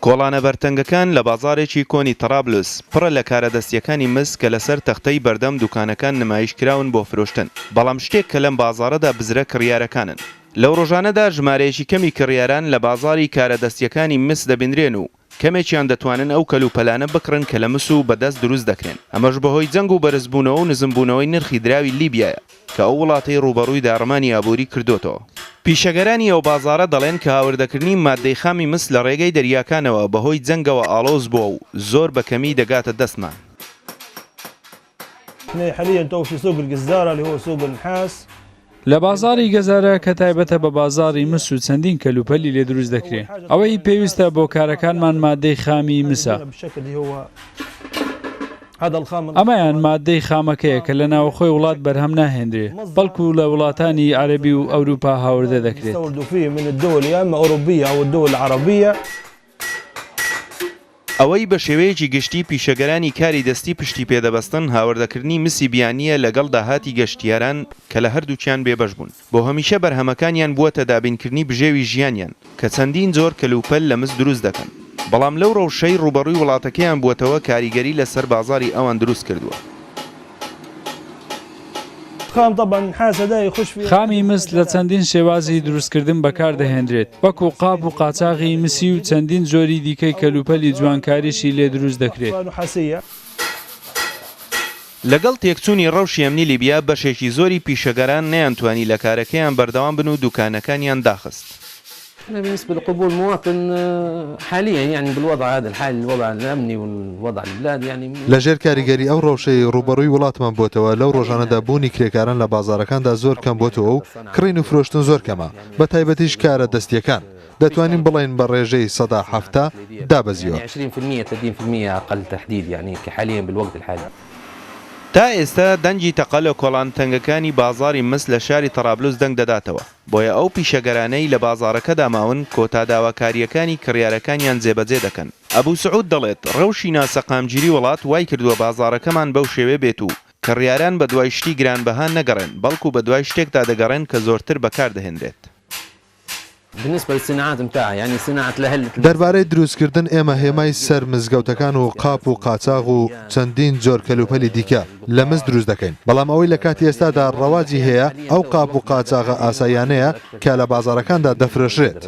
کۆڵانە بەرتەنگەکان لە بازاڕێکی کۆنی تەڕابلس، پڕە لە کارە دەستییەکانی مس کە لەسەر تەختەی بەردەم دوکانەکان نمایش کراون بۆ فرۆشتن، بەڵام شتێک کە لەم بازاڕەدا بزرە کڕیارەکانن. لەو ڕۆژانەدا ژمارەیەکی کەمی کڕیاران لە بازاڕی کارە دەستییەکانی مس دەبینرێن و کەمێکیان دەتوانن ئەو کەلوپەلانە بکڕن کە لە مس و بە دەست دروست دەکرێن، ئەمەش بەهۆی جەنگ و بەرزبوونەوە و نزمبوونەوەی نرخی دراوی لیبیایە کە ئەو وڵاتەی ڕووبەڕووی داڕمانی ئابووری کردۆتەوە. پیشەگەرانی ئەو بازاڕە دەڵێن کە هاوردەکردنی ماددەی خامی مس لە ڕێگەی دەریاکانەوە بەهۆی جەنگەوە ئاڵۆز بووە و زۆر بە کەمی دەگاتە دەستمان. لە بازاڕی گەزارە کە تایبەتە بە بازاڕی مس و چەندین کەلوپەلی لێ دروست دەکرێ. ئەوەی پێویستە بۆ کارەکانمان ماددەی خامی مسە. ئەمەیان ماددەی خامەکەیە کە لە ناوەخۆی وڵات بەرهەم ناهێندرێ، بەڵکو لە وڵاتانی عەرەبی و ئەوروپا هاوردە دەکرێت. ئەوەی بە شێوەیەکی گشتی پیشەگەرانی کاری دەستی پشتی پێ دەبەستن هاوردەکردنی مسی بیانییە لەگەڵ داهاتی گەشتیاران کە لە هەردووکیان بێبەش بوون بۆ هەمیشە بەرهەمەکانیان بووەتە دابینکردنی بژێوی ژیانیان کە چەندین جۆر کەلوپەل لە مس دروست دەکەن بەڵام لەو ڕەوشەی ڕووبەڕووی وڵاتەکەیان بووەتەوە کاریگەری لەسەر بازاڕی ئەوان دروست کردووە. خامی مس لە چەندین شێوازی دروستکردن بەکاردەهێنرێت، وەکو قاپ و قاچاغی مسی و چەندین جۆری دیکەی کەلوپەلی جوانکاریشی لێ دروست دەکرێت. لەگەڵ تێکچوونی ڕەوشی ئەمنی لیبیا، بەشێکی زۆری پیشەگەران نەیانتوانی لە کارەکەیان بەردەوام بن و دوکانەکانیان داخست. احنا بالنسبة لقبول مواطن حاليا يعني بالوضع هذا الحالي الوضع الأمني والوضع البلاد يعني. لە ژێر کاریگەری ئەو ڕەوشەی ڕووبەڕووی وڵاتمان بۆتەوە لەو ڕۆژانەدا بوونی کرێکاران لە بازاڕەکاندا زۆر کەم بۆتەوە و کڕین و فرۆشتن زۆر کەمە بە تایبەتیش کارە دەستییەکان دەتوانین بڵێین بە ڕێژەی 70% دابەزیوە. تا ئێستا دەنگی تەقە لە کۆڵانە تەنگەکانی بازاڕی مس لە شاری تەڕابلس دەنگ دەداتەوە. بۆیە ئەو پیشەگەرانەی لە بازاڕەکەدا ماون کۆتا داواکارییەکانی کڕیارەکانیان جێبەجێ دەکەن. ئەبو سعود دەڵێت، ڕەوشی ناسەقامگیری وڵات وایکردووە بازاڕەکەمان بەو شێوەیە بێت و کڕیاران بەدوای شتی گرانبەها نەگەڕێن، بەڵکو بەدوای شتێکدا دەگەڕێن کە زۆرتر بەکاردەهێنرێت. دەربارەی دروستکردن ئێمە هێمای سەر مزگەوتەکان و قاپ و قاچاغ و چەندین جۆر کەلوپەلی دیکە لە مس دروست دەکەین، بەڵام ئەوەی لە کاتی ئێستادا ڕەواجی هەیە ئەو قاپ و قاچاغە ئاساییانەیە کە لە بازاڕەکاندا دەفرۆشرێت.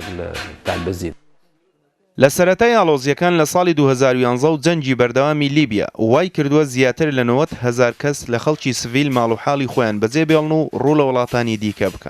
لە سەرەتای ئاڵۆزییەکان لە ساڵی 2011 و جەنگی بەردەوامی لیبیا، وای کردووە زیاتر لە 90 هەزار کەس لە خەڵکی سڤیل ماڵ و حاڵی خۆیان بەجێ بێڵن و ڕوو لە وڵاتانی دیکە بکەن.